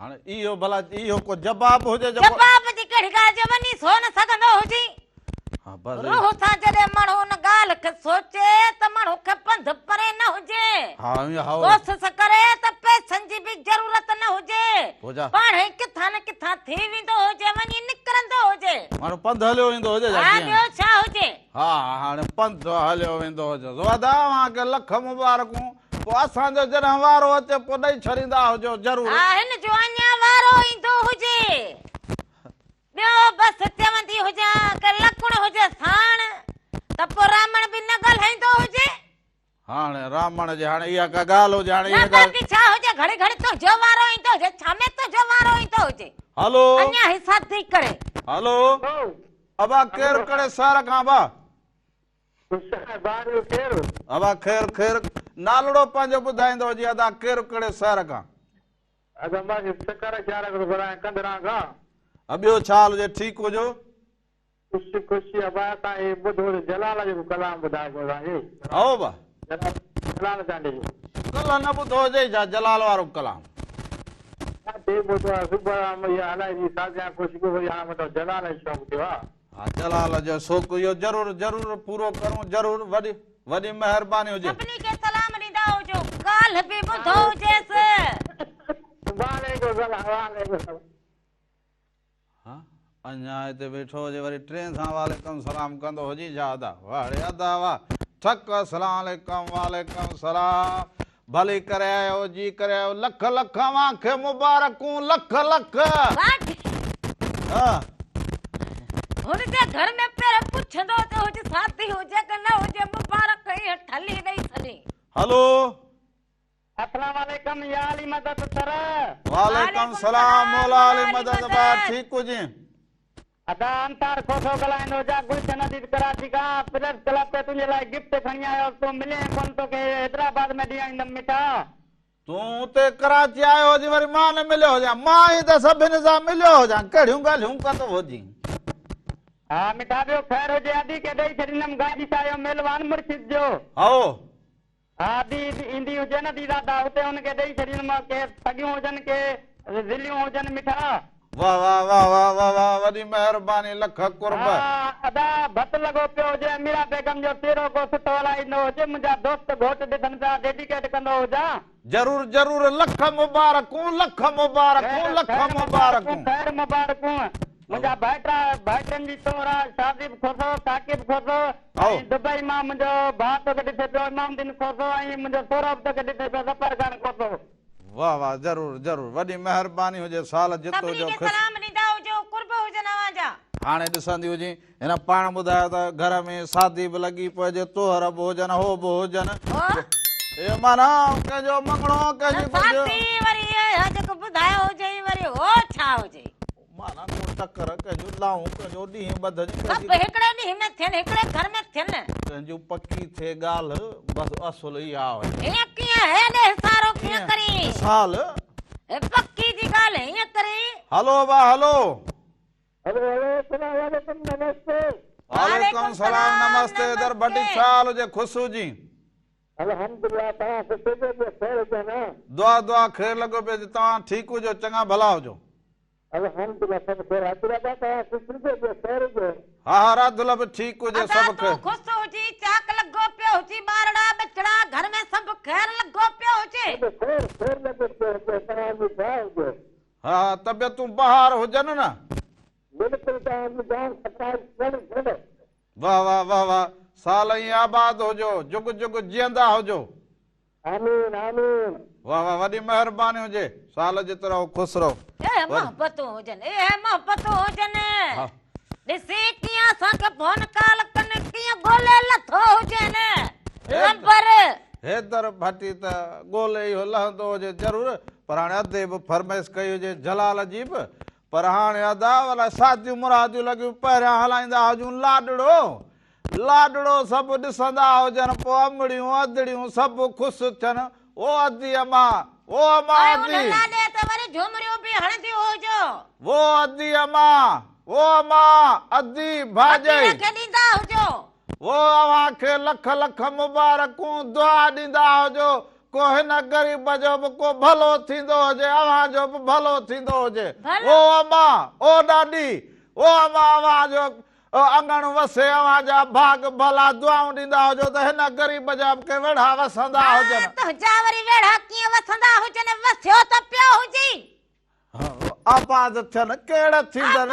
هاڻي اهو ڀلا اهو ڪو جواب هجي جيڪو. جواب جي ڪهڙي ڳالهه جو وڃي سو نه سگهندو هجي. ها بس. روح سان جڏهن ماڻهو ان ڳالهه کي سوچي ته ماڻهو کي پنڌ پري نه هجي. ها ائين هائو. ڪوشش ڪري ته پئسن جي به ضرورت نه هجي. پوء ڇا. پاڻهي ڪٿان نه ڪٿان ٿي ويندو هجي وڃي نڪرندو هجي. ماڻهو پنڌ هليو ويندو هجي ڇا ها ڪيئن. ٻيو ڇا هجي. ها هاڻي پنڌ هليو ويندو هجي. سو ادا اوهان کي لک مبارڪون. پوء اسان جو جڏهن وارو اچي پوء ڏئي ڇڏيندا هجو ضرور. ها هن جو اڃا وارو ايندو هجي. ٻيو بس چوندي هجان ڪه لڪڻ هجي ساڻ ته پوء رامڻ به نه ڳالهائيندو هجي. هاڻي رامڻ جي هاڻي اها ڪا ڳالهه هجي هاڻي نه اها ڳالهه. باقي ڇا هجي گهڙي گهڙي تنهنجو وارو ايندو هجي ڇا ۾ تنهنجو وارو ايندو هجي. هلو. اڃا هي سادي ڪري. هلو. ابا ڪير ڪهڙي شهر کان ابا. ابا خير خير نالڙو پنهنجو ٻڌائيندو هجي ادا ڪير ڪهڙي شهر کان. ها ٻيو ڇا حال هجي ٺيڪ هجو. هائو ابا. ڪلهه نه ٻڌو هجئي ڇا جلال وارو ڪلام. ها جلال جو شوق اهو ضرور ضرور پورو ڪرون ضرور وڏي وڏي مهرباني هجي. سڀني کي سلام ڏيندا هجو ڳالهه به ٻڌو هجيس. ها اڃا هتي ويٺو هجي وري ٽئين سان وعليڪم سلام ڪندو هجي ڇا ادا واه ڙي ادا واه ٺڪ اسلام عليڪم وعليڪم سلام ڀلي ڪري آيو جي ڪري آيو لک لک اوهان کي مبارڪون لک لک. ها. هن جي گهر ۾ پهرين پڇندو ته هج ساٿي هجي ڪه نه هجي مبارڪ ائين ٺلهي ڏئي ڇڏي. هلو. اسلام عليڪم يا علي مدد سر. وعليڪم سلام مولا علي مدد ڀاء ٺيڪ هجين. ادا انصار کوسو ڳالهائيندو هجان گلشن حديد ڪراچي کان پريس ڪلب تي تنهنجي لاء گفٽ کڻي آيو هوس تون ملين ڪونه توکي حيدرآباد ۾ ڏيڻ ايندم مٺا. تون اتي ڪراچي آيو هجين وري مان نه مليو هجان مان ئي ته سڀني سان مليو هجان ڪهڙيون ڳالهيون ڪندو هجين. ها مٺا ٻيو خير هجي ادي کي ڏئي ڇڏيندم گاجي شاهه جو ميلو آ نه مرشد جو. هائو. ها ادي ايندي هجي نه ديدادا اتي ان کي ڏئي ڇڏيندم ڪي سڳيون هجن ڪي ذليون هجن مٺا. واه واه واه واه واه واه وڏي مهرباني لک قرب. ها ادا ڀت لڳو پيو هجي اميرا بيگم جو سيرو ڪو سٺو هلائيندو هجي منهنجا دوست گهوٽ ڏسن پيا ڊيڊيڪيٽ ڪندو هجان. ضرور ضرور لک مبارڪون لک مبارڪون لک مبارڪون. خير مبارڪون منهنجا ڀائٽا ڀائٽن جي طور آ شاهزيب کوسو ثاقب کوسو ۽ دبئي مان منهنجو ڀاء توکي ڏسي پيو امام الدين کوسو ۽ منهنجو سهرو به توکي ڏسي پيو ظفر خان کوسو. واه واه ضرور ضرور وڏي مهرباني هجي سال جت سڀني هجو کي خس. سلام ڏيندا هجو قرب هجن اوهان جا. هاڻي ڏسندي هجين هن پاڻ ٻڌايو ته گهر ۾ شادي به لڳي پئي هجي طهر به هجن هو به هجن هو. اهو معنيٰ ڪنهن جو مڱڻو ڪنهن جي ڪجهه. شادي وري اهو جيڪو ٻڌايو هجئي وري هو ڇا هجي. معنيٰ ڪو ٽڪر، ڪنهن جون لائون، ڪنهن جو ڏينهن ٻڌج، ڪنهن سڀ هڪڙي ڏينهن ۾ ٿين، هڪڙي گهر ۾ ٿين. ڪنهن جون پڪي ٿئي ڳالهه، بس اصل اها هئي. هيئن ڪيئن، هيڏي حصارو ڪيئن ڪرين. مثال. هي پڪي جي ڳالهه هيئن ڪرين. هلو ابا هلو. هلو هلو السلام عليڪم نمستي. وعليڪم سلام نمستي در ڀٽي ڇا حال هجي خوش هجين. الحمدلله توهان خوش هجو ٻيو خير هجي نه. دعا دعا خير لڳو پيو هجي توهان ٺيڪ هجو چڱا ڀلا هجو. الحمدلله سڀ خير آهي ادا توهان خوش هجو ٻيو خير هجي. ها ها راڌل به ٺيڪ هجي ادا سڀ تون خير. خوش هجين چاڪ لڳو پيو هجين ٻارڙا ٻچڙا گهر ۾ سڀ خير لڳو پيو هجي. خير خير لڳو پيو هجي توهان جي دعا هجي. ها ها طبيعتون بهار هجن نه. بلڪل توهان جي جان 27 گهڻ گهڻ. واه واه واه واه سال ائين آباد هجو جگ جگ جيئندا هجو. آمين آمين. واه واه وڏي مهرباني هجي سال جت رهو خوش رهو. اهي محبتون هجن اهي محبتون هجن ڏسي ڪيئن اسان کي فون ڪال ڪن ڪيئن ڳولي لٿو هجين نمبر. حيدر ڀٽي ته ڳولي اهو لهندو هجي ضرور پر هاڻي ادي به فرمائش ڪئي هجي جلال جي به پر هاڻي ادا ولا شاديون مراديون لڳيون پهريان هلائيندا هجون لاڏڙو لاڏڙو سڀ ڏسندا هجن پوء امڙيون ادڙيون سڀ خوش ٿين او ادي اما او اما ۽ ان ادي. لاڏي تي وري جهومريون به هڻنديون هجو. او ادي اما او اما ادي ڀاڄائي. فقير کي ڏيندا هجو. او اوهان کي لک لک مبارڪون دعا ڏيندا هجو ڪو هن غريب جو به ڪو ڀلو ٿيندو هجي اوهان جو به ڀلو ٿيندو هجي او اما او ڏاڏي او اما اوهان جو اڱڻ وسي اوهان جا ڀاڳ ڀلا دعائون ڏيندا هجو ته هن غريب جا به ڪي ويڙها وسندا هجن. تنهنجا وري ويڙها ڪيئن وسندا هجن وسيو ته پيو هجي. آباد ٿين ڪهڙ ٿيندن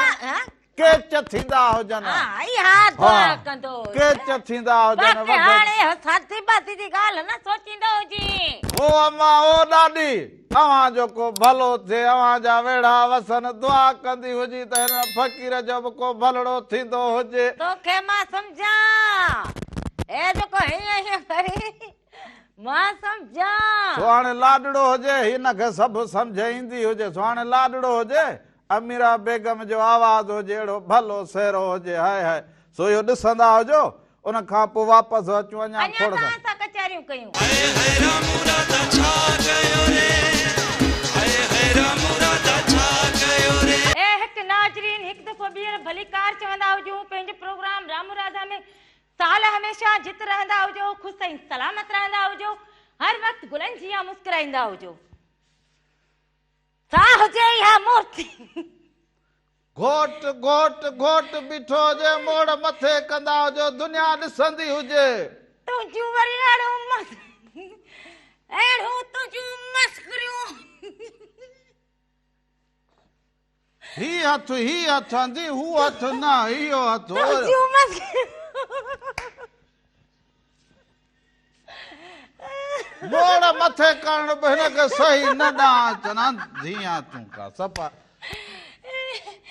ڪيچ ٿيندا هجن. ها اها دعا ڪندو هجي. ڪيچ ٿيندا هجن. باقي هاڻي شادي بادي جي ڳالهه نه سوچيندو هجين. او اما او ڏاڏي اوهان جو ڪو ڀلو ٿئي اوهان جا ويڙها وسن دعا ڪندي هجي ته هن فقير جو به ڪو ڀلڙو ٿيندو هجي. توکي مان سمجهان هي جيڪو هيئن هيئن ڪري مان سمجهان. سو هاڻي لاڏڙو هجي هن کي سڀ سمجهه ايندي هجي سو هاڻي لاڏڙو هجي اميرا بيگم جو آواز هجي اهڙو ڀلو سهرو هجي هاء هاء سو اهو ڏسندا هجو ان کان پوء واپس اچون اڃا اڃا کوڙ توهان سارا. سان ڪچهريون ڪيون. هاء هاء رام راڌا ڇا ڪيو ري هاء هاء رام راڌا ڇا ڪيو ري. اي هڪ ناظرين هڪ دفعو ٻيهر ڀليڪار چوندا هجون پنهنجي پروگرام رام راڌا ۾ سال هميشه جت رهندا هجو خوش ۽ سلامت رهندا هجو هر وقت گلن جيان مسڪرائيندا هجو. ڇا هجي اها مورتي. گهوٽ گهوٽ گهوٽ بيٺو هجي موڙ مٿي ڪندا هجو دنيا ڏسندي هجي. تنهنجون وري اهڙيون اهڙيون تنهنجون مسخريون. هي هٿ هي هٿ اندي هو هٿ نه اهو هٿ. تنهنجون مسخريون. موڙ مٿي ڪرڻ به هن کي صحيح نه ڏانهن اچن ڌيان تون ڪا صفا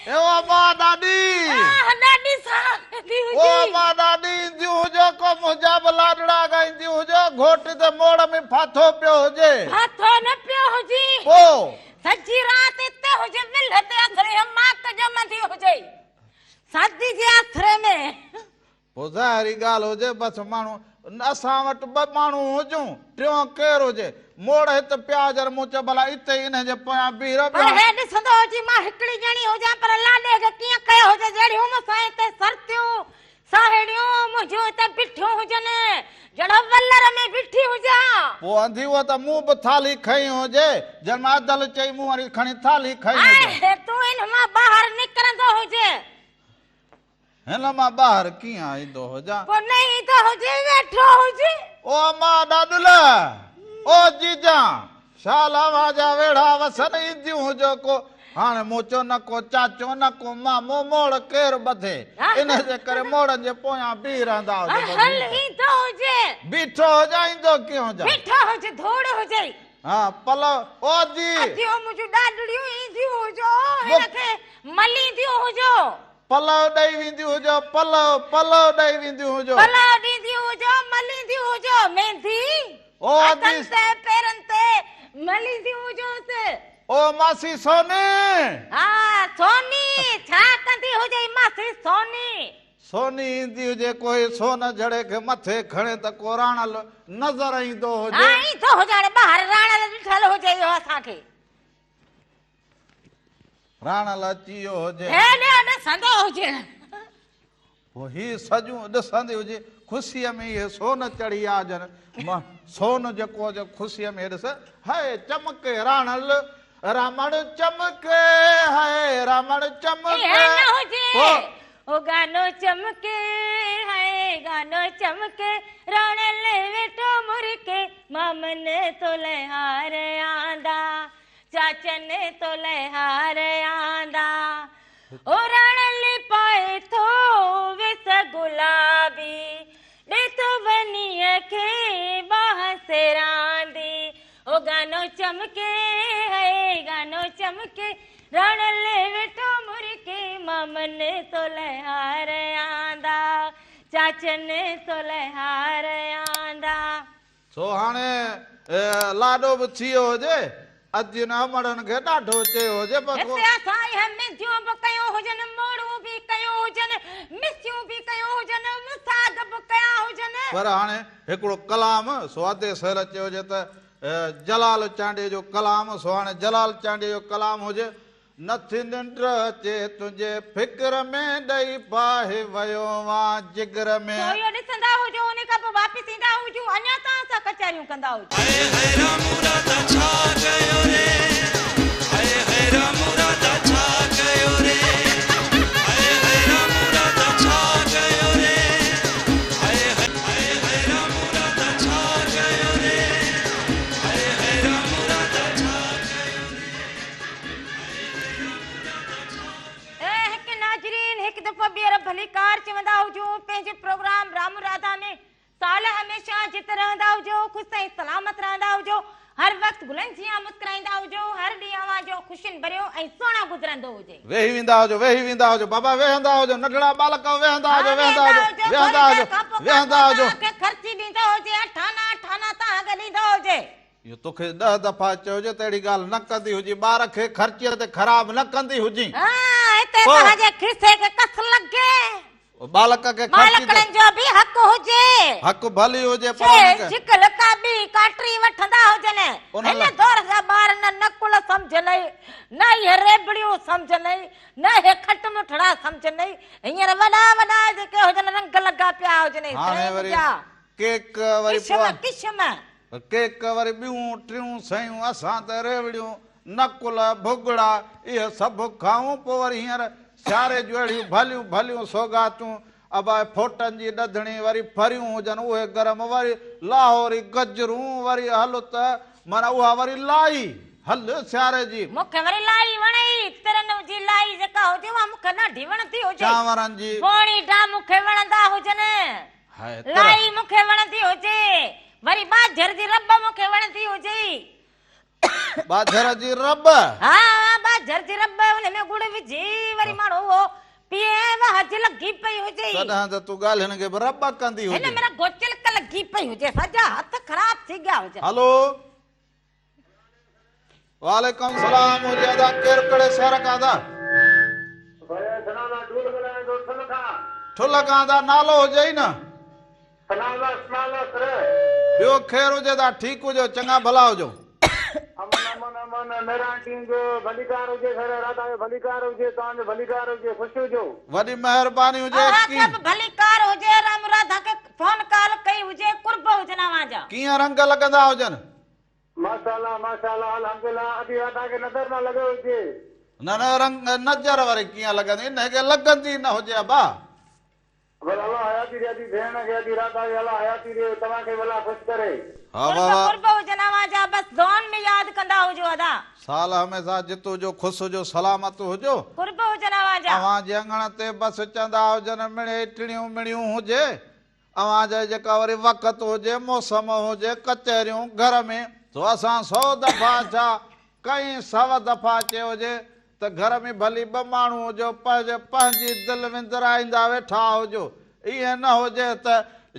اي او اما ڏاڏي او اما ڏاڏي اينديون هجو ڪو منهنجا به لاڏڙا ڳائينديون هجو گهوٽ ته موڙ ۾ ڦاٿو پيو هجي ڦاٿو نه پيو هجي پو سڄي رات اتي هجي ولهه تي آٿري ماڪ ڄمندي هجي سادي جي آٿري ۾. پوء ظاهري ڳالهه هجي بس ماڻهو اسان وٽ ٻه ماڻهو هجون ٽيون ڪير هجي موڙ هت پيا هجن مون چيو ڀلا اتي ئي انهن جي پويان بيهي رهه پر هي ڏسندو هجي مان هڪڙي ڄڻي هجان پر لاڏي کي ڪيئن ڪيو هجي جهڙيون مون سان هتي سرتيون ساهيڙيون منهنجون هتي بيٺيون هجن جهڙو ولر ۾ بيٺي هجان. پوء انڌي اها ته مون به ٿالهي کنئي هجي جنهن مان ادل چئي مون وري کڻي ٿالهي کنئي هجي. آء تون ان مان ٻاهر نڪرندو هجين. هن مان ٻاهر ڪيئن ايندو هجان؟ پوء نه ايندو هجين ويٺو هجين. او امان ڏاڏل، او جيجان، شال اوهان جا ويڙها وسن اينديون هجو ڪو. هاڻي مون چيو نه ڪو چاچو نه ڪو مامو موڙ ڪير ٻڌي. انهيء جي ڪري موڙن جي پويان بيهي رهندا هجو. بس هل ايندو هجين. بيٺو هجان ايندو ڪيئن هجان؟ بيٺو هج ڌوڙ هجئي. ها پلو او جي. اديون منهنجون ڏاڏڙيون اينديون هجو هن کي ملينديون هجو. پلئه ڏئي وينديون هجو، پلئه، پلئه ڏئي وينديون هجو. پلئه ڏينديون هجو، ملينديون هجو، ميندي او هٿن ادي. تي پيرن تي ملينديون هجوس. او ماسي سوني. ها سوني، ڇا ڪندي هجئي ماسي سوني. سوني ايندي هجي، ڪوئي سون جھڙي کي مٿي کڻي ته ڪو راڻل نظر ايندو هجي. ها ايندو هجي، هاڻي ٻاهر راڻل ڏٺل هجي اهو اسان کي. راڻل اچي ويو هجي. هيڏي ڏسندو هجي. پوء هي سڄون ڏسندي هجي. خوشيء ۾ اهي سون چڙهي آيا هجن. سون جيڪو هجي خوشيء ۾ ڏس. هاء چمڪي راڻل، رامڻ چمڪي، هاء رامڻ چمڪي. ايئن نه هجي. او گانو چمڪي، هاء گانو چمڪي، راڻل ويٺو مرڪي. مامن تو لئه هار آندا، چاچن تو لئه هار آندا. او رڻل پائي ٿو ويس گلابي، ڏي ٿو ونيءَ کي ٻانهن سيراندي. او گانو چمڪي هي گانو چمڪي، رڻل ويٺو مرڪي، مامن تو لئه هار آندا، چاچن تو لئه هار آندا. سو هاڻي لاڏو به ٿي ويو هجي، اڄ نه امڙن کي ڏاڍو چيو هجي. هتي اسان اهي مينڌيون به ڪيون هجن، موڙون به ڪيون هجن، مسيون به ڪيون هجن، مساڳ به ڪيا هجن. پر هاڻي هڪڙو ڪلام سو ادي سر چيو هجي ته جلال چانڊيي جو ڪلام، سو هاڻي جلال چانڊيي جو ڪلام هجي. نٿي ننڊ اچي تنهنجي فڪر ۾، ڏئي باهه ويو آن جگر ۾. سو اهو ڏسندا هجو، ان کان پوءِ واپس ايندا هجون، اڃا توهان سان ڪچهريون ڪندا هجون. هاءِ هاءِ رامو راڌا ڇا ڪيو ري، هاءِ هاءِ رامو راڌا ڇا ڪيو ري، هاءِ هاءِ رامو راڌا ڇا ڪيو ري، هاءِ هاءِ هاءِ رامو راڌا ڇا ڪيو ري، هاءِ هاءِ رامو راڌا ڇا ڪيو ري. ۽ هڪ ناظرين هڪ دفعو ٻيهر ڀليڪار چوندا هجون پنهنجي پروگرام رام راڌا ۾. سال هميشه جت رهندا هجو، خوش ۽ سلامت رهندا هجو، هر وقت گلن جيان مسڪرائيندا هجو، هر ڏينهن اوهان جو خوشين ڀريو ۽ سهڻو گذرندو هجي. ويهي ويندا هجو، ويهي ويندا هجو بابا، ويهندا هجو، ننڍڙا ٻالڪ ويهندا هجو، ويهندا هجو، ويهندا هجو، ويهندا هجو. کي خرچي ڏيندو هجي، اٺانا اٺانا توهان کي ڏيندو هجي. اهو توکي 10 دفعا چيو هجي ته اهڙي ڳالهه نه ڪندي هجي، ٻار کي خرچيءَ تي خراب نه ڪندي هجي. ها، هتي توهان جي کيسي کي ڪس لڳي. ٻالڪ کي خرچي ٻالڪڙن جو به حق هجي. حق ڀلي هجي، پر ڇي هن کي جهڪل ڪا ٻي ڪاٽري وٺندا هجن. هن دور جا ٻار نه نقل سمجهنئي، نه اهي ريبڙيون سمجهنئي، نه اهي کٽ مٺڙا سمجهنئي. هينئر وڏا وڏا جيڪي هجن رنگ لڳا پيا هجن. هاڻي وري ڪيڪ وري قسم قسم ڪيڪ وري ٻيون ٽيون شيون. اسان ته ريوڙيون، نقل، ڀڳڙا اهي سڀ کائون. پوءِ وري هينئر سياري جون اهڙيون ڀليون ڀليون سوگاتون، ابا ڦوٽن جي ڏڌڻي، وري ڦريون هجن اهي گرم، وري لاهوري گجرون، وري هل ته معنيٰ اها وري لائي هل سياري جي. مون کي وري لائي وڻي، ترن جي لائي جيڪا هجي اها مون کي ڏاڍي وڻندي هجي. چانورن جي پوڻي ڊا مون کي وڻندا هجن، لائي مون کي وڻندي هجي، وري ٻاجهر جي رب مون کي وڻندي هجي. ٻاجهر جي رب؟ ها، ٻاجهر جي رب، هن ۾ ڳڙ وجهي وري ماڻهو اهو پيئي، واهه لڳي پئي هجي. تڏهن ته تون ڳالهين کي به رب ڪندي هن هجي. ۾ گوچلڪ لڳي پئي هجي، سڄا هٿ خراب ٿي ويا هجن. هلو، واليڪم سلام هجي ادا، ڪير ڪهڙي شهر کان ادا؟ ٺل کان ادا، نالو هجي ئي نه. ٻيو خير هجي ادا، ٺيڪ هجو، چڱا ڀلا هجو. امن امن امن. مهراڻ جو ڀليڪار هجي سر، راڌا جو ڀليڪار هجي، توهان جو ڀليڪار هجي، خوش هجو. وڏي مهرباني هجي. اوهان کي به ڀليڪار هجي، رام راڌا کي فون ڪال ڪئي هجي، قرب هجن اوهان جا. ڪيئن رنگ لڳندا هجن؟ ماشاءالله ماشاءالله، الحمدلله. ادي راڌا کي نظر نه لڳو هجي. نه نه، رنگ نظر وري ڪيئن لڳندي؟ هن کي لڳندي نه هجي ابا. ڀلا الله حياتي ڏي ادي ڀيڻ کي، ادي راڌا کي الله حياتي ڏي، توهان کي ڀلا خوش ڪري. ها قرب واهه. قرب هجن اوهان جا، بس دعائن ۾ ياد ڪندا هجو ادا. سال هميشه جت هجو، خوش هجو، سلامت هجو. قرب هجن اوهان جا. اوهان جي اڱڻ تي بس چوندا هجن مڙي ٽڻيون مڻيون هجي. اوهان جا جيڪا وري وقت هجي، موسم هجي، ڪچهريون گهر ۾، تو اسان 100 دفعا ڇا ڪئي 100 دفعا چيو هجي ته گهر ۾ ڀلي 2 ماڻهو هجو، پنهنجي پنهنجي دل وندرائيندا ويٺا هجو. ائين نه هجي ته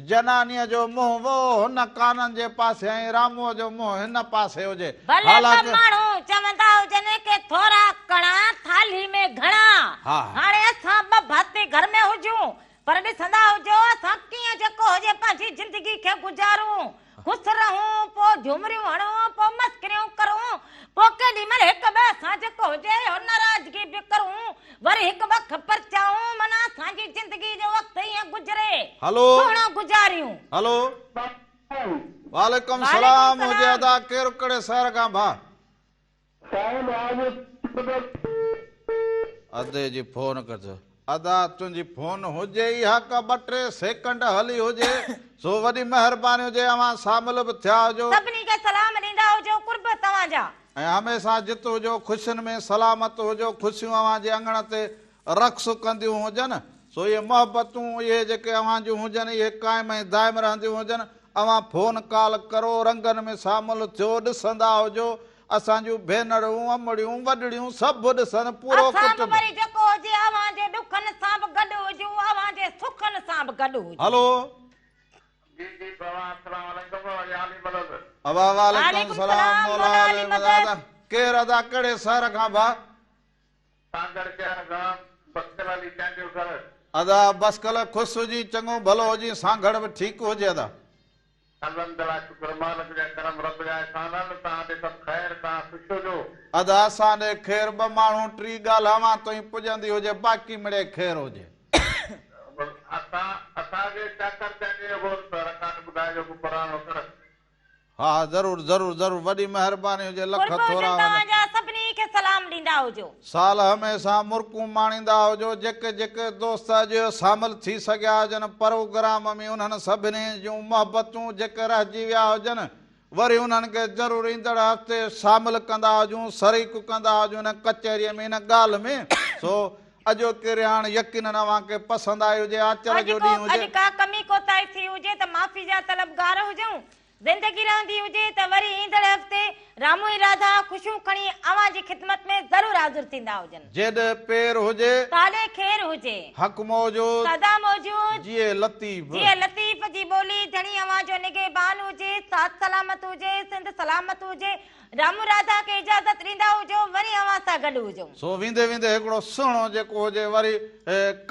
جنانيءَ جو منهن وو هن ڪانن جي پاسي ۽ راموءَ جو منهن هن پاسي هجي. ڀلي ٻه حالانڪه ماڻهو چوندا هجن ڪه ٿورا ڪڻا ٿالهي ۾ گهڻا. ها. هاڻي اسان 2 ڀاتي گهر ۾ هجون، پر ڏسندا هجو اسان ڪيئن جيڪو هجي پنهنجي زندگي کي گذارون، خوش رهون، پوءِ جهمريون هڻون، پوءِ مسڪريون ڪرون، پوءِ ڪيڏي مهل هڪ ٻئي سان جيڪو هجي ناراضگي به ڪرون، وري هڪ ٻه کپر چائون، معنيٰ اسان جي زندگي جو وقت ائين گذري. هلو. سهڻو گذاريون. هلو، واليڪم واليڪم سلام هجي سلام. ادا، ڪير ڪهڙي شهر کان ڀاءُ؟ ادي جي فون ڪجو. ادا تنهنجي فون هجي ئي ها ڪا ٻه ٽي سيڪنڊ هلي هجي سو وڏي مهرباني هجي اوهان شامل به ٿيا هجو. سڀني کي سلام ڏيندا هجو قرب توهان جا. ۽ هميشه جت هجو خوشين ۾ سلامت هجو خوشيون اوهان جي اڱڻ تي رقص ڪنديون هجن سو اهي محبتون اهي جيڪي اوهان جون هجن اهي قائم ۽ دائم رهنديون هجن اوهان فون ڪال ڪرو رنگن ۾ شامل ٿيو ڏسندا هجو اسان جون ڀينرون امڙيون وڏڙيون سڀ ڏسن پورو اسان به ڪٽنب. وري جيڪو هجي اوهان جي ڏکن سان به گڏ هجون اوهان جي سکن سان به گڏ هجون. هلو. جي جي بابا السلام عليڪم يا علي مدد. ابا وعليڪم وعليڪم السلام سلام مولا مولا علي علي مدد مدد. ادا ڪير ادا ڪهڙي شهر کان ڀاء. سانگهڙ شهر کان بسڪل علي چانڊيو سر. ادا بسڪل خوش هجين چڱو ڀلو هجين سانگهڙ به ٺيڪ هجي ادا. الحمدلله شڪر مالڪ جا ڪرم رب جا احسان آهن توهان ڏي سڀ خير توهان خوش هجو. ادا اسان ڏي خير ٻه ماڻهو ٽي ڳالهه اوهان تائين پڄندي هجي باقي مڙئي خير هجي. اسان اسان کي چاڪر چانڊيي جو رڪارڊ ٻڌائجو ڪو پراڻو سر. ها ضرور ضرور ضرور وڏي مهرباني هجي لک قرب هجن ٿورا توهان وڃن. جا سڀني کي سلام ڏيندا هجو. سال هميشه مرڪون ماڻيندا هجو جيڪي جيڪي دوست اڄ شامل ٿي سگهيا هجن پروگرام ۾ انهن سڀني جون محبتون جيڪي رهجي ويا هجن وري انهن کي ضرور ايندڙ هفتي شامل ڪندا هجون شريڪ ڪندا هجون ان ڪچهري ۾ ان ڳالهه ۾ سو اڄوڪي رهاڻ يقينن اوهان کي پسند آئي هجي آچر اڄ جو ڪو ڏينهن اڄ هجي. ڪا ڪمي ڪوتاهي ٿي هجي ته معافي جا طلبگار هجون زندگي رهندي هجي ته وري ايندڙ هفتي رامو ۽ راڌا خوشيون کڻي اوهان جي خدمت ۾ ضرور حاضر ٿيندا هجن. جيڏ پير هجي. تاڏي خير هجي. حق موجود. سدا موجود. جيئي لطيف. جيئي لطيف جي ٻولي ڌڻي اوهان جو نگهبان هجي ساٿ سلامت هجي سنڌ سلامت هجي رامو راڌا کي اجازت ڏيندا هجو وري اوهان سان گڏ هجون. سو ويندي ويندي هڪڙو سهڻو جيڪو هجي وري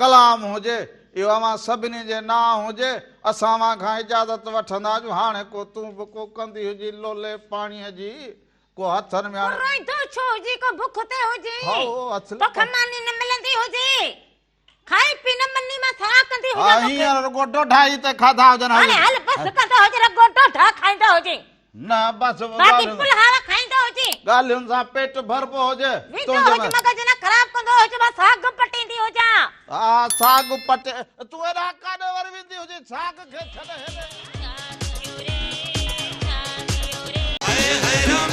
ڪلام هجي اهو اوهان سڀني جي نانء هجي اسان اوهان کان اجازت وٺندا هجون هاڻي ڪو تون به ڪو ڪندي هجي لولي پاڻيء جي ڪو هٿن ۾ ڪو هاڻي روئيندو ڇو هجي ڪو بک تي هجي هائو اصل توکي ماني نه ملندي هجي کائي پي نه مني مان ساهه ڪندي ها هجان توکي. هينئر رڳو ڏوڍا ئي ته کاڌا هجن هاڻي هل بس ڪندو هج رڳو ڏوڍا کائيندو هجين. نه بس باقي پلاء کائيندو هجين. ڳالهين سان پيٽ ڀربو هجي. ويندو هج مغز نه خراب ڪندو هج مان ساڳ پٽيندي هجان. ها ساڳ پٽ تون هيڏانهن ڪاڏي وري ويندي هجين ساڳ کي ڇڏ هيڏي. High high Ram.